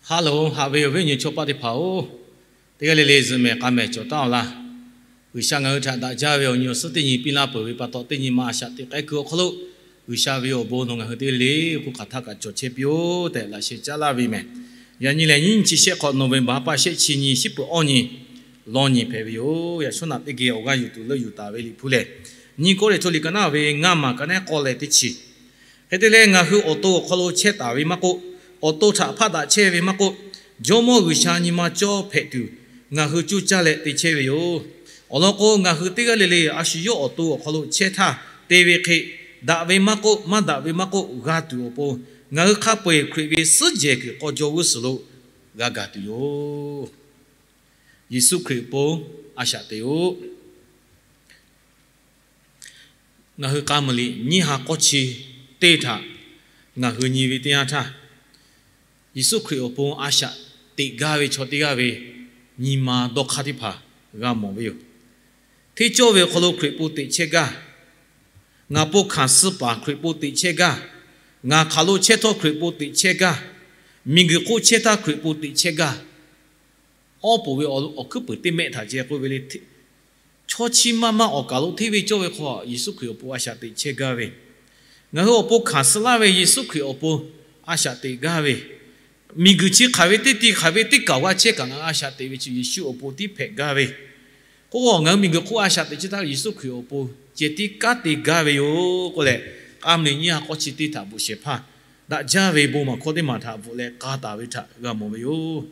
Ha loˬ, haꞈ ve awˬ viˉ awˬ nyi chaw paˆ teˇ hpaˍ-oˬ, teˇ g'aˇ le le zuhꞈ mehˍ k'a mehˍ cawˬ taˍ-oˬ laˇ. G'uiˬsha ngaˬ hui htaꞈ daꞈ jaˇ ve awˬ nyi awˬ suhˉ teˇ nyi piˇ laˇ peuˬ ve pa taw, teˇ nyi ma a shaꞈ teꞈ k'ai kuiˬ awˬ hk'aw lo, G'uiˬsha ve awˬ bon nawˬ ngaˬ hui teˇ g'aˇ le le hk'oˆ hk'aˬ htaˇ kaꞈ cawˬ chehˇ piˇ-oˆ tehꞈ laꞈ sheh caˉ laˇ ve mehˍ. Yaꞈ nyi lehˬ, nyiˇ chi shehˆ hk'awꞈ November ha pa shehˆ chi nyi, shiˉ peuˬ awˇ nyi lawˇ nyi hpehꞈ ve yoˬ. Yaꞈ shawˉ naꞈ teˇ geh awˬ g'aˇ yuˬ tuˬ leuˆ yuˬ taˍ ve Liꞈ hpu lehˬ, nyi Kawˇrenˍhtuˆ liꞈ ka naˉ ve ngaˇ maˬ ka naˉ k'awˇ leh teˇ chi. Hk'e te leh, ngaˬ hui awˬ to awˬ hk'aw lo chehˇ taˍ ve maˇ k'oˆ, awˬ to htaꞈ hpaˆ daꞈ chehˇ ve maˇ k'oˆ, Jawˇmawˇ G'uiˬsha nyi ma cawˇ hpehꞈ tuˬ ngaˬ hui coˇ caˇ leh te chehˇ ve yoˬ. Awˬ lawn k'o, ngaˬ hui teˇ g'aˇ le le a shu yawˇ awˬ to awˬ hk'aw lo chehˇ htaˇ te ve hk'e, daꞈ ve maˇ k'oˆ, maˇ daꞈ ve maˇ k'oˆ, g'a tuˬ awˬ pon, ngaˬ hui hk'a peu-eˬ Hkriꞈ ve suhˉ jehˬ kuiˬ k'aw jaw g'uˇ suhˍ lo g'a gaˬ tuˬ yoˬ. Yeˍsuˆ Hkriꞈ awˬ pon a shaꞈ teꞈ-oˆ. Ngaˬ hui k'a muiˬ liꞈ nyiˇ ha k'awˇ chi teˇ htaꞈ ngaˬ hui nyi ve teˇ yanˇ htaˇ, Yeˍsuˆ Hkriꞈ awˬ pon a shaꞈ teꞈ gaˇ ve chaw teˇ g'aˇ ve nyi ma dawˇ hk'aˇ teˇ hpaˍ g'a mawˬ ve yoˬ. Hteˇ cawˇ ve awˬ hk'aw lo Hkriꞈ pon teꞈ chehˇ gaˇ, ngaˬ pon hkanˍ suh paˍ Hkriꞈ pon teꞈ chehˇ gaˇ, ngaˬ hk'aˬ lo chehˇ htawˇ Hkriꞈ pon teꞈ chehˇ gaˇ, miˬguiˬ hk'oˆ chehˇ htaˇ Hkriꞈ pon teꞈ chehˇ gaˇ. Awˉ poꞈ ve awˬ hkuiˉ puiˍ teˇ mehˆ htaꞈ ceh k'oˆ ve le, chaw chi maˇ maˇ awˬ kaˬ lo hteˇ ve cawˇ ve hk'aw Yeˍsuˆ Hkriꞈ awˬ pon a shaꞈ teꞈ chehˇ gaˇ ve, ngaˬ hui awˬ pon hkanˍ suh laˇ ve Yeˍsuˆ Hkriꞈ awˬ pon a shaꞈ teꞈ gaˇ ve, miˬguiˬ chi hk'aˬ ve teˇ ti hk'aˬ ve teˇ kaˬ g'a chehˇ kaꞈ ngaˬ hui a shaꞈ teꞈ ve chi Yeˍsuˆ awˬ pon tiˉ hpehꞈ gaˇ ve, k'o, ngaˬ hui miˬguiˬ hk'oˆ a shaꞈ teꞈ chehˇ htaˇ Yeˍsuˆ Hkriꞈ awˬ pon ceh tiˉ kanˉ te gaˇ ve yoˬ k'oˆ leh, k'a muiˬ liꞈ nyiˇ ha k'awˇ chi teˇ htaꞈ bvuhꞈ shehˍ hpaˇ daꞈ jaˇ ve bon maˬ hkawˇ teˇ maˬ htaꞈ bvuhꞈ leh k'a taˍ ve htaꞈ g'a mawˬ ve yoˬ.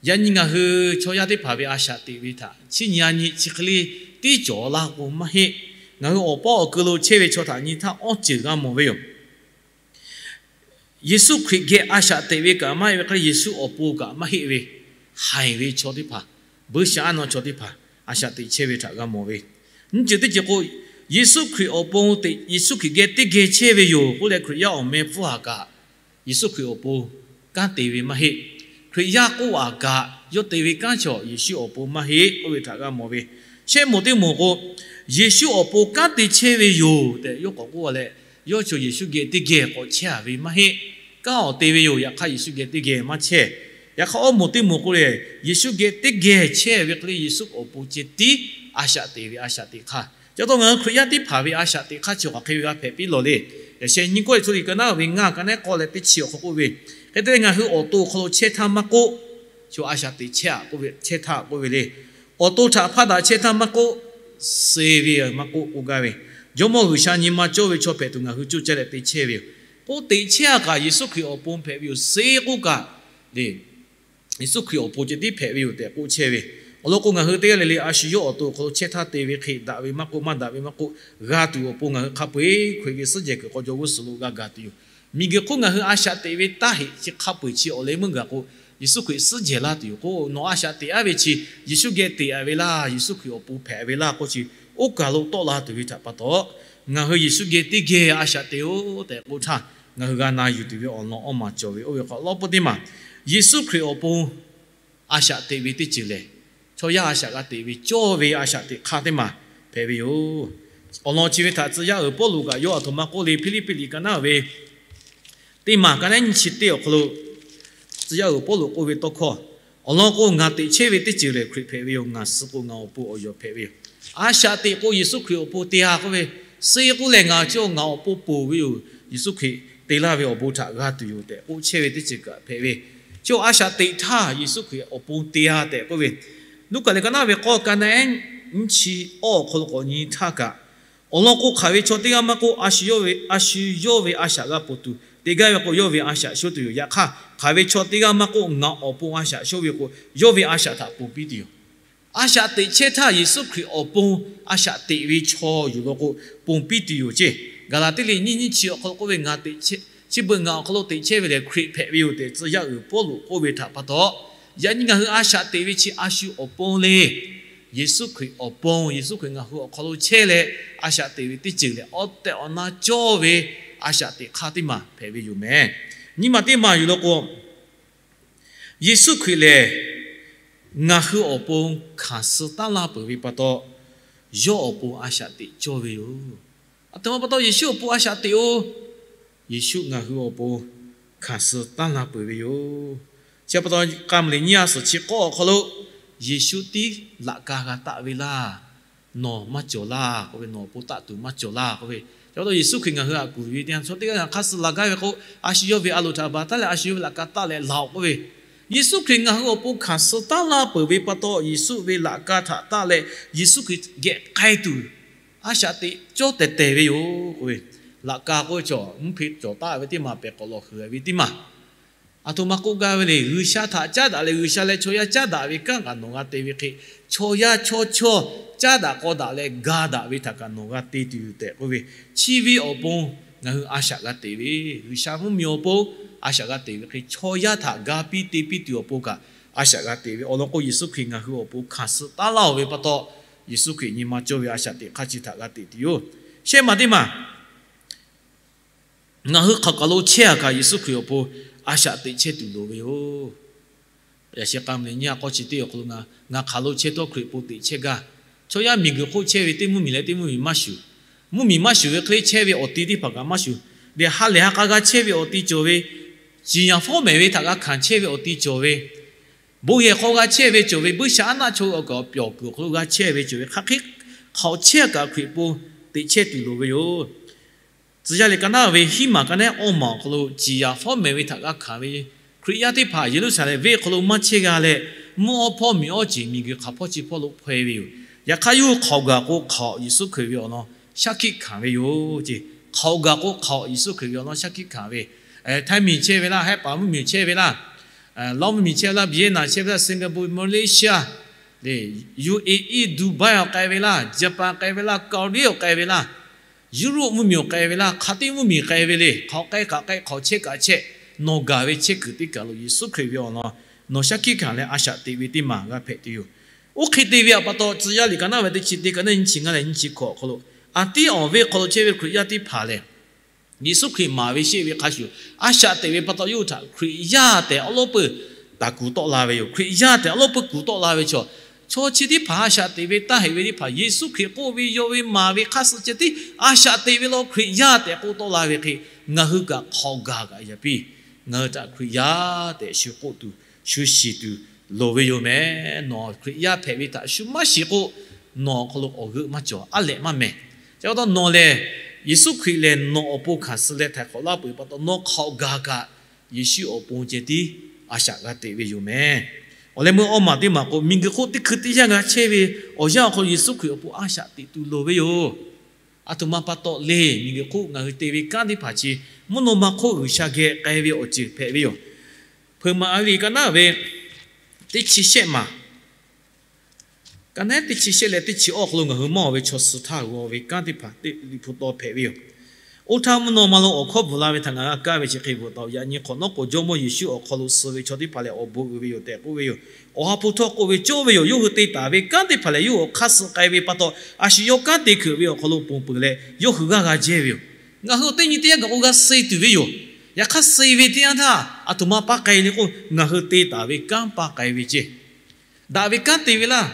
Yaꞈ nyi ngaˬ hui chaw yaˇ teˇ hpaˍ ve a shaꞈ teꞈ ve htaꞈ chi nyi a nyi chi hk'e le tiˉ cawˬ la k'o maˇ heˆ. Ngaˬ hui awˬ pawˆ awˬ keu lo chehˇ ve chaw htaꞈ nyi htaˇ awˇ ceuˬ g'a mawˬ ve yoˬ. Yeˍsuˆ Hkriꞈ geh a shaꞈ teꞈ ve kaꞈ maˇ heˆ ve hk'e le, Yeˍsuˆ awˬ pon kaꞈ maˇ heˆ ve, haiˬ ve chaw teˇ hpaˍ, buiˇshaˆaˉnaw chaw teˇ hpaˍ a shaꞈ teꞈ chehˇ ve htaꞈ g'a mawˬ ve. Nyiˇ ceuˬ teˇ ceuˬ k'o, Yeˍsuˆ Hkriꞈ awˬ pon teꞈ, Yeˍsuˆ Hkriꞈ geh teˇ geh chehˇ ve yoˬ k'oˆ leh, Hkriꞈ yaˇ awˬ meh pfuhˇ haˍ kaꞈ Yeˍsuˆ Hkriꞈ awˬ pon kanˉ te ve maˇ heˆ. Hkriꞈ yaˇ k'oˆ aꞈ kaꞈ yawˇ te ve kanˉ chaw Yeˍsuˆ awˬ pon maˇ heˆ k'oˆ ve htaꞈ g'a mawˬ ve. Shehˆ moˍ teˇ moˍ k'o, Yeˍsuˆ awˬ pon kanˉ te chehˇ ve yoˬ tehꞈ yawˇ k'awꞈ k'oˆ leh, yawˇ chaw Yeˍsuˆ geh teˇ geh k'awꞈ chehˇ a ve maˇ heˆ. Kanˉ awˬ te ve yoˬ, yaꞈ hk'aˇ Yeˍsuˆ geh teˇ geh maˇ chehˇ. Yaꞈ hk'aˇ awˇ moˍ teˇ moˍ k'o lehˬ, Yeˍsuˆ geh teˇ geh chehˇ ve hk'e le, Yeˍsuˆ awˬ pon ceh tiˉ a shaꞈ teꞈ ve a shaꞈ teꞈ hk'aˇ. Chi pa taw ngaˬ hui Hkriꞈ yaˇ teˇ hpaˍ ve a shaꞈ teꞈ hk'aˇ chi hk'aˬ hk'e ve g'a hpehꞈ piˇ lawˬ le. Yaꞈ sheh nyiˇ Kawˇrenˍhtuˆ liꞈ ka naˉ ve ngaˇ ka naˉ k'awˇ leh teˇ chi awˬ hk'aw k'oˆ ve, hk'e te leh ngaˬ hui awˬ to awˬ hk'aw lo chehˇ htaˇ maˇ k'oˆ, chi a shaꞈ teꞈ chehˇ a k'oˆ ve, chehˇ htaˇ k'oˆ ve le. Awˬ to htaꞈ hpaˆ daꞈ chehˇ htaˇ maˇ k'oˆ, suh ve maˇ k'oˆ k'oˆ gaˇ ve, Jawˇmawˇ G'uiˬsha nyi ma cawˇ ve chaw hpehꞈ tuˬ ngaˬ hui coˇ caˇ leh te chehˇ ve yoˬ. K'oˆ teꞈ chehˇ a kaꞈ Yeˍsuˆ Hkriꞈ awˬ pon hpehꞈ ve yoˬ. Suh k'oˆ kaꞈ le, Yeˍsuˆ Hkriꞈ awˬ pon ceh tiˉ hpehꞈ ve yoˬ tehꞈ k'oˆ chehˇ ve. Awˬ lawn k'o, ngaˬ hui teˇ g'aˇ le le a shu yawˇ awˬ to awˬ hk'aw lo chehˇ htaˇ te ve hk'e, daꞈ ve maˇ k'oˆ, maˇ daꞈ ve maˇ k'oˆ, g'a tuˬ awˬ pon ngaˬ hui hk'a peu-eˬ Hkriꞈ ve suhˉ jehˬ kuiˬ k'aw jaw g'uˇ suhˍ lo g'a gaˬ tuˬ yoˬ. Miˬguiˬ hk'oˆ ngaˬ hui a shaꞈ teꞈ ve taˇ heꞈ chi hk'a peu-eˬ chi awˬ leh meuˇ gaˬ k'o, Yeˍsuˆ Hkriꞈ suhˉ jehˬ laˇ tuˬ yoˬ. K'o, nawˬ a shaꞈ teꞈ aˉ ve chi Yeˍsuˆ geh teꞈ a ve laˇ, Yeˍsuˆ Hkriꞈ awˬ pon hpehꞈ ve laˇ k'oˆ chi, oˇ kaˬ lo tawˆ la tuˬ ve htaꞈ pa taw, ngaˬ hui Yeˍsuˆ geh teˇ geh a shaꞈ teꞈ-oˬ tehꞈ k'oˆ htaˇ, ngaˬ hui g'a na yuˬ tuˬ ve awˬ lawn awˇ maˬ cawˬ ve. Oˇ ve hk'aw lawˇ pawˆ teˇ maˬ, Yeˍsuˆ Hkriꞈ awˬ pon a shaꞈ teꞈ ve teˇ ceuˬ lehˬ, chaw yaˇ a shaꞈ g'a teꞈ ve cawˇ ve a shaꞈ teꞈ hk'aˇ teˇ maˬ hpehꞈ ve yoˬ. Awˬ lawn chi ve htaꞈ tcuh yaˇ uiˍ Pawˇluꞈ kaꞈ yawˇ a htoꞈ ma k'oˆ le, Hpiˇliˇpiˆ liꞈ ka naˉ ve teˇ maˬ ka naˉ nyiˇ chi teˇ awˬ hk'aw lo, tcuh yaˇ uiˍ Pawˇluꞈ k'oˆ ve tawˇ hkawˇ, awˬ lawn k'o, ngaˬ teꞈ chehˇ ve teˇ ceuˬ lehˬ Hkriꞈ hpehꞈ ve yoˬ. Ngaˬ suh k'o ngaˬ awˬ pon awˬ yawˬ hpehꞈ ve yoˬ. A shaꞈ teꞈ k'o Yeˍsuˆ Hkriꞈ awˬ pon te a k'oˆ ve, suh k'oˆ lehˬ ngaˬ chi ngaˬ awˬ pon ponˬ ve yoˬ. Yeˍsuˆ Hkriꞈ te laˇ ve awˬ bon htaꞈ g'a tuˬ yoˬ tehꞈ k'oˆ chehˇ ve teˇ ceuˬ kaꞈ hpehꞈ ve. Chi a shaꞈ teꞈ htaˇ Yeˍsuˆ Hkriꞈ awˬ pon te a tehꞈ k'oˆ ve, Luˉkaꞈ liꞈ ka naˉ ve k'awˇ ka naˉ nyiˇ chi awˇ awˬ hk'aw lo k'awꞈ nyi htaˇ kaꞈ, awˬ lawn k'o, hk'aˬ ve chaw teˇ g'aˇ maˇ k'oˆ, a shu yawˇ ve, a shu yawˇ ve a shaꞈ g'a ponˬ tuˬ te gaˇ ve k'o, yawˇ ve a shaꞈ shonˇ tuˬ yoˬ. Yaꞈ hk'aˇ, hk'aˬ ve chaw teˇ g'aˇ maˇ k'oˆ, ngaˬ awˬ pon a shaꞈ shonˇ ve k'o, yawˇ ve a shaꞈ htaꞈ ponˬ piˇ tuˬ yoˬ. A shaꞈ teꞈ chehˇ htaˇ Yeˍsuˆ Hkriꞈ awˬ pon a shaꞈ teꞈ ve chaw yuˬ law k'o, ponˬ piˇ tuˬ yoˬ ceˇ. Gaˍlaˍtiˆ liꞈ nyiˇ nyiˇ chi awˬ hk'aw lo k'oˆ ve, Ngaˬ teꞈ chehˇ, chi beuꞈ ngaˬ awˬ hk'aw lo teꞈ chehˇ ve lehˬ Hkriꞈ hpehꞈ ve yoˬ tehꞈ tcuh yaˇ uiˍ Pawˇluꞈ k'oˆ ve htaꞈ pa taw, yaꞈ nyi ngaˬ hui a shaꞈ teꞈ ve chi a shu awˬ pon le. Yeˍsuˆ Hkriꞈ awˬ pon, Yeˍsuˆ Hkriꞈ ngaˬ hui awˬ hk'aw lo chehˇ leh a shaꞈ teꞈ ve teˇ ceuˬ lehˬ, awˬ tehˬ awˬ na cawˇ ve a shaꞈ teꞈ hk'aˇ teˇ maˬ hpehꞈ ve yoˬ mehˍ. Nyiˇ maˬ teˇ maˬ yuˬ law k'o, Yeˍsuˆ Hkriꞈ lehˬ ngaˬ hui awˬ pon hkanˍ suh taˉ laˇ peuˬ ve pa taw, yawˇ awˬ pon a shaꞈ teꞈ cawˇ ve yoˬ. Aˬ htoꞈ ma pa taw Yeˍsuˆ awˬ pon a shaꞈ teꞈ-oˬ? Yeˍsuˆ ngaˬ hui awˬ pon hkanˍ suh taˉ laˇ peuˬ ve yoˬ. Chi pa taw, k'a muiˬ liꞈ nyiˇ a suhˍ chi k'awˇ awˬ hk'aw lo Yeˍsuˆ tiˉ laꞈ ka g'a taˆ ve laˇ. Nawˬ maˇ cawˬ laˇ k'oˆ ve, nawˬ awˬ pon taˆ tuˬ maˇ cawˬ laˇ k'oˆ ve. Chi pa taw Yeˍsuˆ Hkriꞈ ngaˬ hui htaꞈ kuˬ ve teˇ yanˇ, chaw teˇ g'aˇ ngaˬ hk'aˇ suh la gaˇ ve k'o, a shu yawˇ ve a loˍ htaꞈ baˬ taˉ leh a shu yawˇ ve laꞈ ka taˆ leh laˬ-oꞈ k'oˆ ve. Yeˍsuˆ Hkriꞈ ngaˬ hui awˬ pon hkanˍ suh taˉ laˇ peuˬ ve pa taw, Yeˍsuˆ ve laꞈ ka htaꞈ taˆ leh Yeˍsuˆ Hkriꞈ geh k'ai tuˬ a shaꞈ teꞈ cawˇ tehˬ tehˬ ve yoˬ k'oˆ ve. Laꞈ ka k'oˆ ve chaw mvuhˇ hpe cawˬ taˍ ve teˇ maˬ, pehˬ k'awꞈ lawˬ heuˬ ve teˇ maˬ, aˬ htoꞈ ma k'oˆ gaˇ ve le. G'uiˬsha htaꞈ caˉ daꞈ leh G'uiˬsha leh chaw yaˇ caˉ daꞈ ve kanˉ kaꞈ nawˬ g'a te ve hk'e, chaw yaˇ chaw chaw caˉ daꞈ k'aw daꞈ leh ga daꞈ ve htaꞈ kaꞈ nawˬ g'a te tuˬ tehꞈ k'oˆ ve. Chi ve awˬ pon ngaˬ hui a shaꞈ g'a teꞈ ve, G'uiˬsha mvuhˇmiˬ awˬ pon a shaꞈ g'a teꞈ ve hk'e, chaw yaˇ htaꞈ ga piˇ te piˇ tuˬ awˬ pon kaꞈ a shaꞈ g'a teꞈ ve awˬ lawn k'o, Yeˍsuˆ Hkriꞈ ngaˬ hui awˬ pon hkanˍ suh taˉ laˇ-oˬ ve pa taw, Yeˍsuˆ Hkriꞈ nyi ma cawˇ ve a shaꞈ teꞈ hk'a chi htaꞈ g'a teꞈ tuˬ yoˬ. Shehˆ maˬ teˇ maˬ, ngaˬ hui hk'aˬ kaˬ lo chehˇ a kaꞈ Yeˍsuˆ Hkriꞈ awˬ pon a shaꞈ teꞈ chehˇ tuˬ loˍ ve yoˬ. Yaꞈ sheh k'a muiˬ liꞈ nyiˇ a k'awˇ chi teˇ awˬ hk'aw lo ngaˬ, ngaˬ hk'aˬ lo chehˇ htawˇ Hkriꞈ awˬ pon teꞈ chehˇ gaˇ. Chaw yaˇ miˬguiˬ hk'oˆ chehˇ ve teˇ mvuhˇmiˬ leh teˇ mvuhˇmiˬ maˇ shuˍ, mvuhˇmiˬ maˇ shuˍ ve hk'e le chehˇ ve awˬ ti teˇ hpaˍ kaꞈ maˇ shuˍ, lehˬ ha lehˬ ha k'a g'a chehˇ ve awˬ ti cawˬ ve, ciˍ yanˍ fawˉ mehˍ ve htaꞈ g'a hkanˍ chehˇ ve awˬ ti cawˬ ve, bon yehˬ hk'aw g'a chehˇ ve cawˬ ve, buiˇshaˆaˉnaˆ chaw awˬ kaˍ awˬ pyawˬ kuiˬ awˬ hk'aw lo g'a chehˇ ve cawˬ ve, hk'aˬ hk'e hk'awꞈ chehˇ a kaꞈ Hkriꞈ awˬ pon teꞈ chehˇ tuˬ loˍ ve yoˬ. Tcuh yaˇ liꞈ ka naˉ ve hiˉ maˬ ka nehˉ awˇ maˬ awˬ hk'aw lo ciˍ yanˍ fawˉ mehˍ ve htaꞈ g'a hkanˍ ve, Hkriꞈ yaˇ teˇ hpaˍ Yeˍruˆsaˍlehnˍ venˇ hk'aw lo maˇ chehˇ g'a leh, mvuhˇ awˇ hpawˇ miˬ awˇ ceˬ miˬguiˬ hk'aˬ hpawˇ chi hpawˇ lo hpaweh ve yoˬ. Yaꞈ hk'aˇ yawˇ hui hk'aoˍ gaˬ k'o hk'aoꞈ Yeˍsuˆ Hkriꞈ ve awˬ lawn shaˉ hkiˆ hkanˍ ve yoˬ ce. Hk'aoˍ gaˬ k'o hk'aoꞈ Yeˍsuˆ Hkriꞈ ve awˬ lawn shaˉ hkiˆ hkanˍ ve, Htaiˇ miˬ chehˇ ve laˇ, Hehˆ paˍ mvuhˇmiˬ chehˇ ve laˇ, Laoˇ mvuhˇmiˬ chehˇ ve laˇ, Vietnam chehˇ ve laˇ, Singapore, Malaysia, le, U A E, Dubai awˬ k'ai ve laˇ, Japan k'ai ve laˇ, Korea awˬ k'ai ve laˇ, Europe mvuhˇmiˬ awˬ k'ai ve laˇ, hk'aˬ teˇ mvuhˇmiˬ k'ai ve le, hk'aoꞈ k'ai hk'aꞈ k'ai hk'awꞈ chehˇ kaꞈ chehˇ, nawˬ gaˬ ve chehˇ kuiˬ teˇ kaˬ lo Yeˍsuˆ Hkriꞈ ve awˬ lawn nawˬ shaˉ hkiˆ hkanˍ leh a shaꞈ teꞈ ve teˇ maˬ g'a hpehꞈ tuˬ yoˬ. Oˇ hk'e te ve awˬ pa taw, Tcuh yaˇ liꞈ ka naˉ ve teˇ chi teˇ ka naˉ nyiˇ chi ngaˇ leh nyiˇ chi hkawꞈ awˬ hk'aw lo, aˬ tiˉ awˬ venˇ hk'aw lo chehˇ ve Hkriꞈ yaˇ teˇ hpaˍ lehˬ, Yeˍsuˆ Hkriꞈ maˍ ve sheˆ ve hk'a shuˍ, a shaꞈ teꞈ ve pa taw yawˇ hui htaꞈ Hkriꞈ yaˇ tehꞈ awˉ lawˉ peuˬ taˍ kuˬ tawˆ la ve yoˬ. Hkriꞈ yaˇ tehꞈ awˉ lawˉ peuˬ kuˬ tawˆ la ve chaw, chaw chi teˇ hpaˍ a shaꞈ teꞈ ve taˇ heꞈ ve teˇ hpaˍ Yeˍsuˆ Hkriꞈ k'oˆ ve yaw ve maˍ ve hk'aˇ suh ceh tiˉ a shaꞈ teꞈ ve law Hkriꞈ yaˇ tehꞈ k'oˆ tawˆ la ve hk'e, ngaˬ hui kaꞈ hk'aoˍ gaˬ kaꞈ yaꞈ piˇ, ngaˬ hui htaꞈ Hkriꞈ yaˇ tehꞈ shu k'oˆ tuˬ, shu shiˍ tuˬ loˍ ve yoˬ meh. Nawˬ Hkriꞈ yaˇ hpehꞈ ve htaꞈ shu maˇ shiˍ k'o, nawˬ awˬ hk'aw lo awˬ g'euˆ maˇ cawˬ, aˉ lehꞈ maˇ meh. Chi pa taw nawˬ lehˬ, Yeˍsuˆ Hkriꞈ lehˬ nawˬ awˬ pon hkanˍ suh leh htaiˍ hk'awꞈ laˇ peuˬ pa taw, nawˬ hk'aoˍ gaˬ kaꞈ Yeˍsuˆ awˬ pon ceh tiˉ a shaꞈ g'a teꞈ ve yoˬ meh. Awˬ leh meuˇ awˇ maˬ teˇ maˬ k'o, miˬguiˬ hk'oˆ teˇ hkui teˇ yanˇ g'a chehˇ ve awˬ yanˇ awˬ hk'aw lo Yeˍsuˆ Hkriꞈ awˬ pon a shaꞈ teꞈ tuˬ loˍ ve yoˬ. Aˬ htoꞈ ma pa taw le, miˬguiˬ hk'oˆ ngaˬ hui te ve kanˉ teˇ hpaˍ chi mvuhˇ naw ma hk'oˆ G'uiˬsha geh k'ai ve awˬ ceuˬ hpehꞈ ve yoˬ. Hpeuꞈ maˍ a liꞈ ka naˉ ve teˇ chi shehˆ maˬ, ka naˉ teˇ chi shehˆ leh teˇ chi awˇ hk'aw lo ngaˬ hui mawˇ ve chaw suh htaˇ g'aw ve kanˉ teˇ hpaˍ teˇ liꞈ hpu taw hpehꞈ ve yoˬ. Oˇ htaˇ mvuhˇ naw ma lo awˬ hkawˇ bvuhˬ la ve htaꞈ ngaˬ g'a kaˇ ve chi hk'e bvuhꞈ taˍ-oꞈ. Yaꞈ nyi hk'awꞈ nawˉ k'o, Jawˇmawˇ Yeˍsuˆ awˬ hk'aw lo suh ve chaw teˇ hpaˍ lehˬ, awˬ bon uiˍ ve yoˬ tehꞈ k'oˆ ve yoˬ. Awˬ ha hpu htawˇ k'oˆ ve cawˇ ve yoˬ. Yawˇ hui te taˍ ve kanˉ teˇ hpaˍ lehˬ, yawˇ hui awˬ hk'aˇ suh k'ai ve pa taw, a shu yawˇ kanˉ te hkuiꞈ ve awˬ hk'aw lo ponˬ peuˬ leh, yawˇ hui g'aˇ g'a jehˇ ve yoˬ. Ngaˬ hui teˇ nyi teˇ yanˇ gaˬ k'o g'a suh tuˬ ve yoˬ. Yaꞈ hk'aˇ suh ve teˇ yanˇ htaˇ, aˬ htoꞈ ma paˇ k'ai le k'o, ngaˬ hui te taˍ ve kanˉ paˇ k'ai ve ceˇ. Daꞈ ve kanˉ te ve laˇ,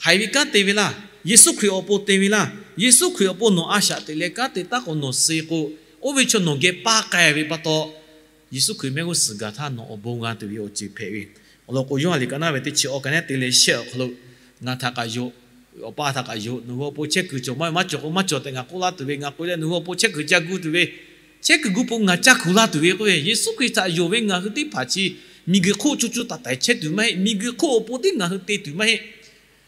haiˬ ve kanˉ te ve laˇ, Yeˍsuˆ Hkriꞈ awˬ pon te ve laˇ, Yeˍsuˆ Hkriꞈ awˬ pon nawˬ a shaꞈ teꞈ leh kanˉ te taˉ k'o nawˬ suh k'o, oˇ ve chaw nawˬ geh paˇ k'ai ve pa taw, Yeˍsuˆ Hkriꞈ mehˆ g'uˇ suhˍ gaˬ htaˇ nawˬ awˬ bon g'a tuˬ ve awˬ ceuˬ hpehꞈ ve. Awˬ lawn k'o, Yoˇhanˬ liꞈ ka naˉ ve teˇ chi awˇ ka naˉ te leh shehˆ awˬ hk'aw lo, ngaˬ htaꞈ kaꞈ yonˍ, Awˬ pa htaꞈ kaꞈ yonˍ, nawˬ hui awˬ pon chehˇ kuiˬ cawˬ maˇ ve maˇ cawˬ k'o maˇ cawˬ tehꞈ ngaˬ k'oˆ laˇ tuˬ ve, ngaˬ k'oˆ leh nawˬ hui awˬ pon chehˇ kuiˬ ca gu tuˬ ve, chehˇ kuiˬ gu pon ngaˬ ca kuˬ laˇ tuˬ ve k'oˆ ve, Yeˍsuˆ Hkriꞈ htaꞈ yonˍ ve ngaˬ hui teˇ hpaˍ chi miˬ guiˬ hk'oˆ co co taiˍ taiˍ chehˇ tuˬ maˇ heˆ. Miˬ guiˬ hk'oˆ awˬ pon tiˉ ngaˬ hui te tuˬ maˇ heˆ.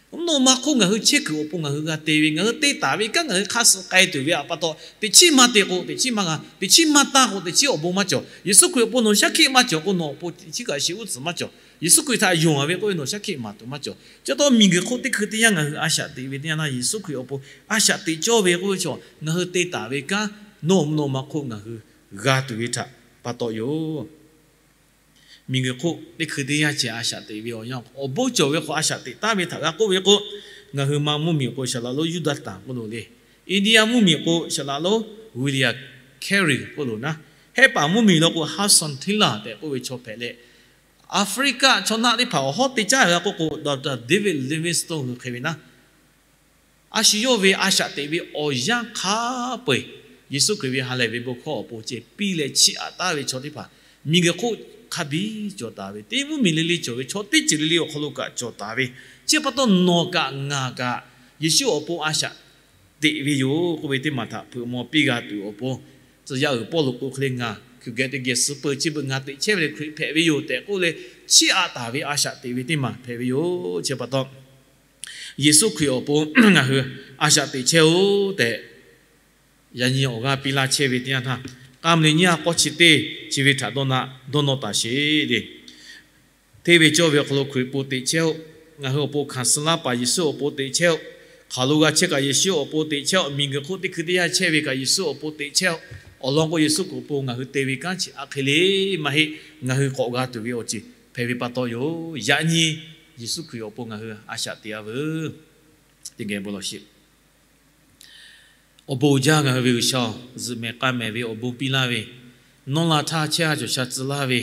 Mvuhˇ naw ma hk'oˆ ngaˬ hui chehˇ kuiˬ awˬ pon ngaˬ hui g'a te ve, ngaˬ hui te taˍ ve kanˉ ngaˬ hui hk'aˇ suh k'ai tuˬ ve htaꞈ pa taw, teꞈ chiˉ maˇ te k'o teꞈ chiˉ maˇ g'a, teꞈ chiˉ maˇ taˇ k'o teꞈ chiˉ awˬ bon maˇ cawˬ. Yeˍsuˆ Hkriꞈ awˬ pon nawˬ shaˉ hkiˆ maˇ cawˬ k'o nawˬ awˬ pon teꞈ chiˉ kaꞈ shiˍ uˉ tcuhˍ maˇ cawˬ. Yeˍsuˆ Hkriꞈ htaꞈ yonˍ ve k'oˆ ve nawˬ shaˉ hkiˆ maˍ tuˬ maˇ cawˬ. Chi pa taw miˬ guiˬ hk'oˆ teˇ hkui teˇ yanˇ ngaˬ hui a shaꞈ teꞈ ve teˇ yanˇ htaˇ, Yeˍsuˆ Hkriꞈ awˬ pon a shaꞈ teꞈ cawˇ ve k'oˆ ve chaw, ngaˬ hui te taˍ ve kanˉ nawˬ mvuhˇ naw ma hk'oˆ ngaˬ hui g'a tuˬ ve htaꞈ pa taw yoˬ. Miˬ guiˬ hk'oˆ teˇ hkui teˇ yanˇ chi a shaꞈ teꞈ ve awˬ yanˇ awˬ bon cawˬ ve hk'aw a shaꞈ teꞈ taˍ ve htaꞈ g'a k'oˆ ve k'o, ngaˬ hui ma mvuhˇmiˬ k'o Shaˍlaꞈ lonˉ Yuˇdaꞈtanˍ k'oˆ lo le. India mvuhˇmiˬ k'o Shaˍlaꞈ lonˉ William Carey k'oˆ lo naˉ, Hehˉ paˍ mvuhˇmiˬ lo k'o Hudson Taylor tehꞈ k'oˆ ve chaw hpehꞈ leh, Aˍfriˆkaˆ chaw naˆ teˇ hpaˍ awˬ hawˉ te caˉ g'a k'oˆ k'o Doctor David Livingstone hui hk'e ve naˉ, a shu yawˇ ve a shaꞈ teꞈ ve awˬ yanˇ hk'a peu-eˬ, Yeˍsuˆ Hkriꞈ ve ha lehˬ ve bon hkawˇ awˬ pon ceh piˇ leh chiˇ aꞈ taˍ ve chaw teˇ hpaˍ, miˬ guiˬ hk'oˆ hk'a biˇ cawˬ taˍ ve, teˇ mvuhˇ miˬ le le cawˬ ve, chaw teˇ ceuˬ le le awˬ hk'aw lo kaꞈ cawˬ taˍ ve, chi pa taw nawˬ kaꞈ ngaˬ kaꞈ Yeˍsuˆ awˬ pon a shaꞈ teꞈ ve yoˬ k'oˆ ve teˇ maˬ htaꞈ hpeuꞈ maw piˇ g'a tuˬ awˬ pon, tcuh yaˇ uiˍ Pawˇluꞈ k'o hk'e le, ngaˬ hkui geh teˇ geh suh peuˬ, chi beuꞈ ngaˬ teꞈ chehˇ ve leh Hkriꞈ hpehꞈ ve yoˬ tehꞈ k'oˆ leh, chiˇ aꞈ taˍ ve a shaꞈ teꞈ ve teˇ maˬ hpehꞈ ve yoˬ. Chi pa taw Yeˍsuˆ Hkriꞈ awˬ pon ngaˬ hui a shaꞈ teꞈ chehˇ-oˆ tehꞈ, yaꞈ nyi awˬ g'aˇ piˇ laˇ chehˇ ve teˇ yanˇ htaˇ, k'a mvuh le nyiˇ ha k'awˇ chi teˇ chi ve htaꞈ dawˇ na dawˇ nawˇ taˍ sheˍ le. Hteˇ ve cawˇ ve awˬ hk'aw lo Hkriꞈ pon teꞈ chehˇ-oˆ. Ngaˬ hui awˬ pon hkanˍ suh laˇ paˍ Yeˍsuˆ awˬ pon teꞈ chehˇ-oˆ. Hk'aˬ lo g'a chehˇ kaꞈ Yeˍsuˆ awˬ pon teꞈ chehˇ-oˆ. Miˬguiˬ hk'oˆ teˇ hkui teˇ yanˇ chehˇ ve kaꞈ Yeˍsuˆ awˬ pon teꞈ chehˇ-oˆ. Awˬ lawn k'o, Yeˍsuˆ Hkriꞈ awˬ pon ngaˬ hui te ve kanˉ chi a hk'e le maˇ heˆ, ngaˬ hui k'awꞈ g'a tuˬ ve awˬ ceuˬ hpehꞈ ve pa taw yoˬ. Yaꞈ nyi Yeˍsuˆ Hkriꞈ awˬ pon ngaˬ hui a shaꞈ teꞈ-a veuˬ. Teˇ geh bon lawˬ sheˍ. Awˬ bon uiˍ jaˇ, ngaˬ hui ve G'uiˬsha-oˬ, zuhꞈ mehˍ k'a mehˍ ve awˬ bon piˇ laˇ ve, nawˇ la htaˇ chehˇ ha cawˬ sha tcuh laˇ ve,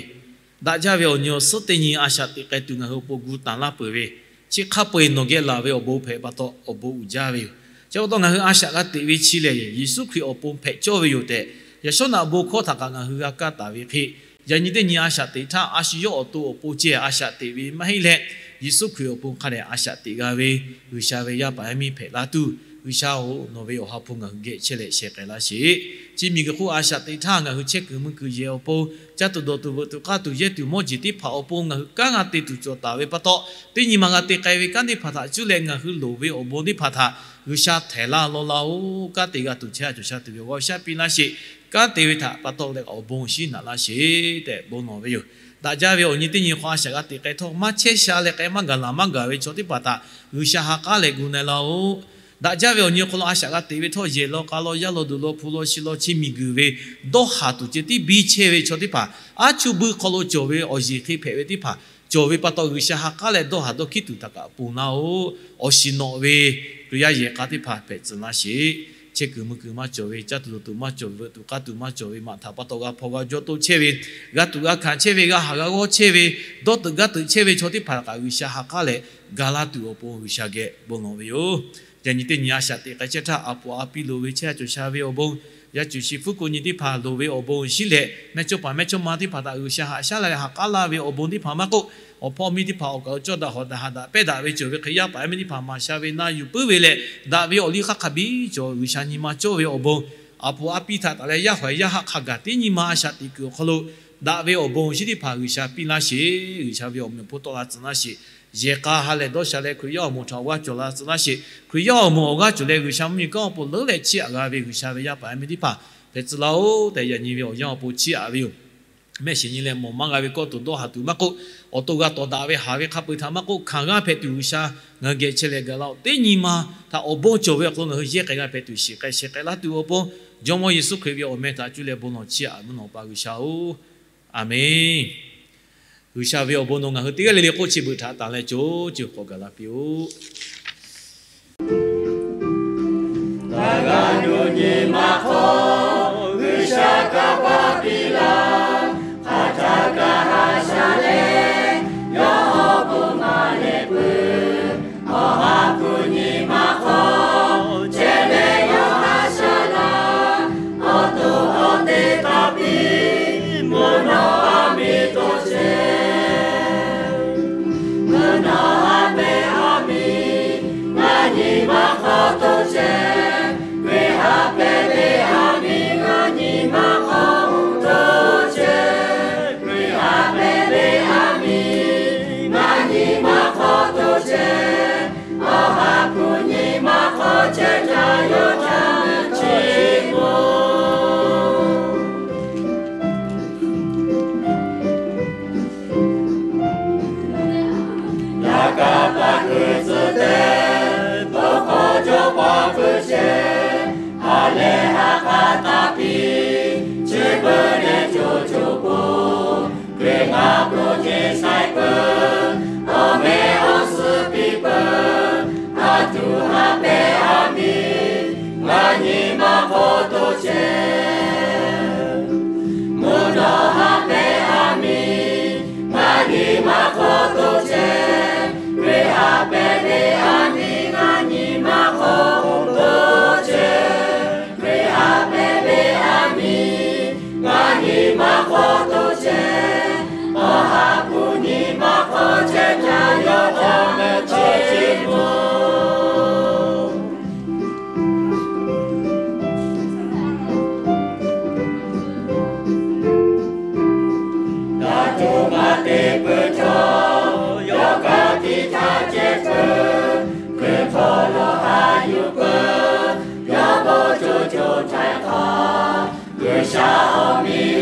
daꞈ jaˇ ve awˬ nyi awˬ suhˉ teˇ nyi a shaꞈ teꞈ k'ai tuˬ ngaˬ hui awˬ pon gu tanˍ laˇ peuˬ ve, chi hk'a peu-eˬ nawˬ geh laˬ ve awˬ bon hpehꞈ pa taw awˬ bon uiˍ jaˇ ve yoˬ. Chi pa taw ngaˬ hui a shaꞈ g'a teꞈ ve chi lehˬ, Yeˍsuˆ Hkriꞈ awˬ pon hpehꞈ cawˇ ve yoˬ tehꞈ, yaꞈ shawˉ naꞈ bon hkawˇ htaꞈ kaꞈ ngaˬ hui g'a kaˇ taˍ ve hk'e, yaꞈ nyi teˇ nyi a shaꞈ teꞈ htaˇ, a shu yawˇ awˬ to awˬ pon ceh a shaꞈ teꞈ ve maˇ heˆ leh, Yeˍsuˆ Hkriꞈ awˬ pon hk'a dehꞈ a shaꞈ teꞈ g'a ve, G'uiˬsha ve yaˇ paˍ yaˇ miˇ hpehꞈ laˇ tuˬ, G'uiˬsha-oˬ, nawˬ ve awˬ ha hpu ngaˬ hui geh chehˇ leh sheh k'ai laˇ sheˍ. Chi miˬguiˬ hk'oˆ a shaꞈ teꞈ htaˇ ngaˬ hui chehˇ kuiˬ mui kuiˬ yehˬ awˬ pon, caˇ tuˬ dawˬ tuˬ veuꞈ tuˬ k'aˇ tuˬ yehˇ tuˬ mawˇ jeˬ teˇ hpaˍ awˬ pon ngaˬ hui kanˉ g'a te tuˬ cawˬ taˍ ve pa taw, teˇ nyi ma g'a te k'ai ve kanˉ teˇ hpaˍ htaꞈ cuˇ leh ngaˬ hui loˍ ve awˬ bon teˇ hpaˍ htaꞈ G'uiˬsha htehˍ laˇ law laˇ-oˬ. Kanˉ te g'a tuˬ chehˇ ha cawˬ sha tuˬ ve awˬ g'aˇ shaˉ piˇ laˇ sheˍ. Kanˉ te ve htaꞈ pa taw leh awˬ bon shiˉ naꞈ laˇ sheˍ tehꞈ bon lawˬ ve yoˬ. Daꞈ jaˇ ve awˬ nyi teˇ nyi hk'aw a shaꞈ g'a teꞈ k'ai htawˇ, maˇ chehˇ sha leh k'ai maˇ gaˬ laˬ maˇ gaˬ ve chaw teˇ hpaˍ htaꞈ G'uiˬsha ha k'aˉ leh gu na-e laˇ-oˬ. Daꞈ jaˇ ve awˬ nyi hk'aw lo a shaꞈ g'a teꞈ ve htawˇ, yehˬ law k'a law yaˇ law duˬ law hpu law shi law chi miˬguiˬ ve dawˇ haˍ tuˬ ceh tiˉ biˇ chehˇ ve chaw teˇ hpaˍ, aˉ chuˇ buiˇ hk'aw lo cawˬ ve awˬ yeˬ hk'e hpehꞈ ve teˇ hpaˍ cawˬ ve pa taw, G'uiˬsha ha k'aˉ leh dawˇ haˍ dawˇ hkiˉ tuˬ htaꞈ kaꞈ ponˬ laˇ-oˬ. Awˬ shiˍ nawꞈ ve Hkriꞈ yaˇ yehˬ k'a teˇ hpaˍ hpehꞈ tcuh laˇ sheˍ. Chehˇ kuiˬ mui kuiˬ maˇ cawˬ ve, caˇ tuˬ dawˬ tuˬ maˇ cawˬ ve, veuꞈ tuˬ k'aˇ tuˬ maˇ cawˬ ve, maꞈ htaꞈ pa taw g'a hpaw g'a jawˇ toˆ chehˇ ve, g'a tuꞈ g'a hkanˍ chehˇ ve, g'a haˍ g'a g'awˇ chehˇ ve, dawˇ teuꞈ gaˇ teuꞈ chehˇ ve chaw teˇ hpaˍ kaꞈ G'uiˬsha ha k'aˉ leh ga laˇ tuˬ awˬ pon G'uiˬsha geh bon lawˬ ve yoˬ. Yaꞈ nyi teˇ nyi a shaꞈ teꞈ k'ai chehˇ htaˇ, a poˍ a piˇ loˍ ve chehˇ ha cawˬ sha ve awˬ bon, yaˇ cuˬ shi fuˉ ko nyi teˇ hpaˍ loˍ ve awˬ bon shiˉ leh, mehˇchawˇ paˍ mehˇchawˇma teˇ hpaˍ htaꞈ G'uiˬsha haꞈ shaˉ la leh ha k'aˉ laˇ ve awˬ bon teˇ hpaˍ maˇ k'oˆ, awˬ hpawˇ miˇ teˇ hpaˍ awˬ kaˍ awˬ cawˇ daꞈ hawˍ daꞈ haꞈ daꞈ pehˇ daꞈ ve cawˬ ve Hkriꞈ yaˇ paˍ yaˇ miˇ teˇ hpaˍ maˍ sha ve na yuˬ puiˉ ve leh, daꞈ ve awˬ liˇ hk'aˇ hk'a biˇ cawˬ G'uiˬsha nyi ma cawˇ ve awˬ bon, a poˍ a piˇ htaꞈ taˍ leh yaˇ hawˍ yaˇ haˆ hk'a gaˬ teˇ nyi ma a shaꞈ teꞈ kuiˬ awˬ hk'aw lo daꞈ ve awˬ bon awˬ shiˉ teˇ hpaˍ G'uiˬsha piˇ laˇ sheˍ. G'uiˬsha ve awˬ meꞈ awˬ hponˇ tawˆ la tcuh laˇ sheˍ. Yehˬ k'a ha lehˬ dawˇ sha leh Hkriꞈ yaˇ awˬ moˍ htaꞈ awˬ g'aˇ cawˬ la tcuh laˇ sheˍ. Hkriꞈ yaˇ awˬ moˍ awˬ g'aˇ cawˬ leh G'uiˬsha mvuhˇ miˬ kanˉ awˬ pon leuˉ leh chiˇ aꞈ g'a ve G'uiˬsha ve yaˇ paˍ yaˇ miˇ teˇ hpaˍ hpehꞈ tcuh laˇ-oˬ tehꞈ, yaꞈ nyi ve awˬ yanˇ awˬ pon chiˇ aꞈ ve yoˬ. Mehˆ shiˍ nyi leh mawˬ maˇ g'a ve kawˇ tuˬ dawˇ haˍ tuˬ maˇ k'oˆ, awˬ to g'a tawˍ daꞈ ve haˍ ve hk'a peu-eˬ htaꞈ maˇ k'oˆ, hkanˍ g'aˇ hpehꞈ tuˬ G'uiˬsha ngaˬ hui geh chehˇ leh gaˬ laˇ-oˬ. Teˇ nyi ma htaꞈ awˬ bon cawˬ ve awˬ hk'aw lo ngaˬ hui yehˇ k'ai g'a hpehꞈ tuˬ shiˍ k'ai sheh k'ai laˇ tuˬ awˬ pon, Jawˇmawˇ Yeˍsuˆ Hkriꞈ ve awˬ meh htaꞈ cuˇ leh bon lawˬ chiˇ aꞈ mvuhˇ naw pa G'uiˬsha-oˬ. Aˬmenˍ. G'uiˬsha ve awˬ bon nawˬ ngaˬ hui teˇ g'aˇ le le k'oˆ chi beuꞈ htaꞈ tanˬ leh co ceuˬ k'awꞈ gaˬ la piˇ-oˆ. Ngaˬ g'a nuˇ nyi ma hk'aw, G'uiˬsha kanˇ paˆ piˇ laˇ, hk'aˬ htaˇ kaꞈ haꞈ sha leh, yawˇ awˬ bon maˍ leh peuˬ. Awˬ ha hpu nyi ma hk'aw, chehˇ leh yawˇ haꞈ sha laˇ, awˬ to awˬ te taˍ piˇ, mvuhˇ naw aˬ miˍ to chehˇ. Mvuhˇ naw aˬ pehˍ aˬ miˍ, ngaˬ nyi ma hk'aw to chehˇ. Ve ha pehˍ ve aˬ miˍ, ngaˬ nyi ma hk'aw to chehˇ. Ve ha pehˍ ve aˬ miˍ, ngaˬ nyi ma hk'aw to chehˇ. Awˬ ha hpu nyi ma hk'aw chehˇ htaˇ yawˇ htaꞈ chiˇ mvuh. G'uiˬsha awˬ miˬ